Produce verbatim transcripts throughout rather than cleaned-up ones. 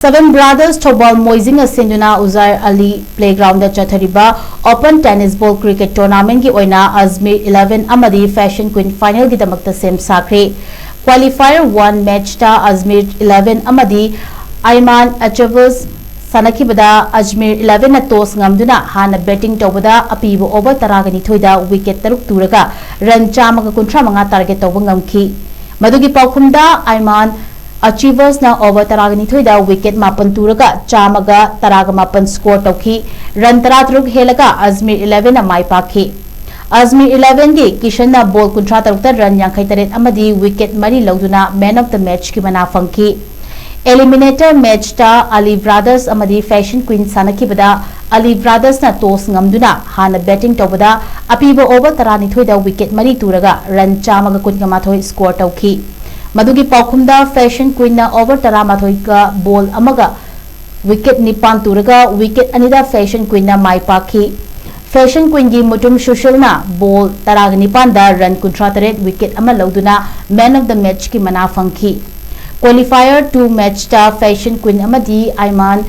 Seven Brothers Thoubal ꯃꯣꯏꯖꯤꯡ ꯑꯁꯤꯟꯗꯨꯅ ꯎꯖꯥꯏꯔ ꯑꯂꯤ playground ꯗ ꯆꯠꯊꯔꯤꯕ Open Tennis Ball Cricket Tournament ꯀꯤ ꯑꯣꯏꯅ ꯑꯖꯃꯤꯔ eleven ꯑꯃꯗꯤ Fashion Queen final ꯒꯤꯗꯃꯛꯇ ꯁꯦꯝ ꯁꯥꯈ꯭ꯔꯦ꯫ Qualifier one match ꯇ ꯑꯖꯃꯤꯔ eleven ꯑꯃꯗꯤ ꯑꯥꯏꯃꯥꯟ ꯑꯆꯕꯁ ꯁꯥꯟꯅꯈꯤꯕꯗ ꯑꯖꯃꯤꯔ eleven ꯅ toss ꯉꯝꯗꯨꯅ ꯍꯥꯟꯅ batting ꯇꯧꯕꯗ ꯑꯄꯤꯕ over ꯇꯔꯥꯒ ꯅꯤꯊꯣꯏꯗ wicket ꯇꯔꯨꯛ ꯇꯨꯔꯒ run ꯆꯥꯝꯃꯒ ꯀꯨꯟꯊ꯭ꯔꯥ ꯃꯉꯥ target ꯇꯧꯕ ꯉꯝꯈꯤ꯫ ꯃꯗꯨꯒꯤ ꯄꯥꯎꯈꯨꯝꯗ ꯑꯥꯏꯃꯥꯟ ꯑꯆꯤꯕꯁꯅ over ꯇꯔꯥꯒ ꯅꯤꯊꯣꯏꯗ wicket ꯃꯥꯄꯟ ꯇꯨꯔꯒ ꯆꯥꯝꯃꯒ ꯇꯔꯥꯒ ꯃꯥꯄꯟ score ꯇꯧꯈꯤ꯫ Run ꯇꯔꯥꯇꯔꯨꯛ ꯍꯦꯜꯂꯒ ꯑꯖꯃꯤꯔ eleven ꯅ ꯃꯥꯏ ꯄꯥꯛꯈꯤ꯫ ꯑꯖꯃꯤꯔ eleven ꯒꯤ ꯀꯤꯁꯟꯅ ball ꯀꯨꯟꯊ꯭ꯔꯥ ꯇꯔꯨꯛꯇ run ꯌꯥꯡꯈꯩ ꯇꯔꯦꯠ ꯑꯃꯗꯤ wicket ꯃꯔꯤ ꯂꯧꯗꯨꯅ man of the match ꯀꯤ ꯃꯅꯥ ꯐꯪꯈꯤ꯫ Eliminator match ꯇ ꯑꯂꯤ Brothers ꯑꯃꯗꯤ Fashion Queen ꯁꯥꯟꯅꯈꯤꯕꯗ ꯑꯂꯤ Brothers ꯅ toss ꯉꯝꯗꯨꯅ ꯍꯥꯟꯅ batting ꯇꯧꯕꯗ ꯑꯄꯤꯕ over ꯇꯔꯥꯅꯤꯊꯣꯏꯗ wicket ꯃꯔꯤ ꯇꯨꯔꯒ run ꯆꯥꯝꯃꯒ ꯀꯨꯟꯒ ꯃꯥꯊꯣꯏ score ꯇꯧꯈꯤ꯫ ꯃꯗꯨꯒꯤ ꯄꯥꯎꯈꯨꯝꯗ Fashion Queen ꯅ over ꯇꯔꯥꯃꯥꯊꯣꯏꯒ ball ꯑꯃꯒ wicket ꯅꯤꯄꯥꯟ ꯇꯨꯔꯒ wicket ꯑꯅꯤꯗ Fashion Queen ꯅ ꯃꯥꯏ ꯄꯥꯛꯈꯤ꯫ Fashion Queen ꯒꯤ ꯃꯨꯇꯨꯝ ꯁꯨꯁꯤꯜꯅ ball ꯇꯔꯥꯒ ꯅꯤꯄꯥꯟꯗ run ꯀꯨꯟꯊ꯭ꯔꯥ ꯇꯔꯦꯠ wicket ꯑꯃ ꯂꯧꯗꯨꯅ man of the match ꯀꯤ ꯃꯅꯥ ꯐꯪꯈꯤ꯫ Qualifier two match ꯇ Fashion Queen ꯑꯃꯗꯤ ꯑꯥꯏꯃꯥꯟ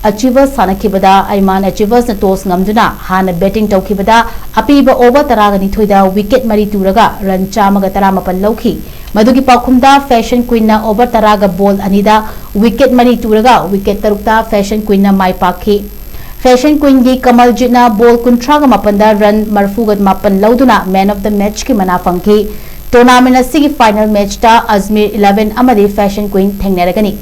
ꯑꯆꯤꯕꯁ ꯁꯥꯟꯅꯈꯤꯕꯗ ꯑꯥꯏꯃꯥꯟ ꯑꯆꯤꯕꯁꯅ toss ꯉꯝꯗꯨꯅ ꯍꯥꯟꯅ batting ꯇꯧꯈꯤꯕꯗ ꯑꯄꯤꯕ over ꯇꯔꯥꯒ ꯅꯤꯊꯣꯏꯗ wicket ꯃꯔꯤ ꯇꯨꯔꯒ run ꯆꯥꯝꯃꯒ ꯇꯔꯥꯃꯥꯄꯟ ꯂꯧꯈꯤ꯫ ꯃꯗꯨꯒꯤ ꯄꯥꯎꯈꯨꯝꯗ Fashion Queen ꯅ over ꯇꯔꯥꯒ ball ꯑꯅꯤꯗ wicket ꯃꯔꯤ ꯇꯨꯔꯒ wicket ꯇꯔꯨꯛꯇ Fashion Queen ꯅ ꯃꯥꯏ ꯄꯥꯛꯈꯤ꯫ Fashion Queen ꯒꯤ ꯀꯃꯜꯖꯤꯠꯅ ball ꯀꯨꯟꯊ꯭ꯔꯥꯒ ꯃꯥꯄꯟꯗ run ꯃꯔꯐꯨꯒ ꯃꯥꯄꯟ ꯂꯧꯗꯨꯅ man of the match ꯀꯤ ꯃꯅꯥ ꯐꯪꯈꯤ꯫ Tournament ꯑꯁꯤꯒꯤ final match ꯇ ꯑꯖꯃꯤꯔ eleven ꯑꯃꯗꯤ Fashion Queen ꯊꯦꯡꯅꯔꯒꯅꯤ꯫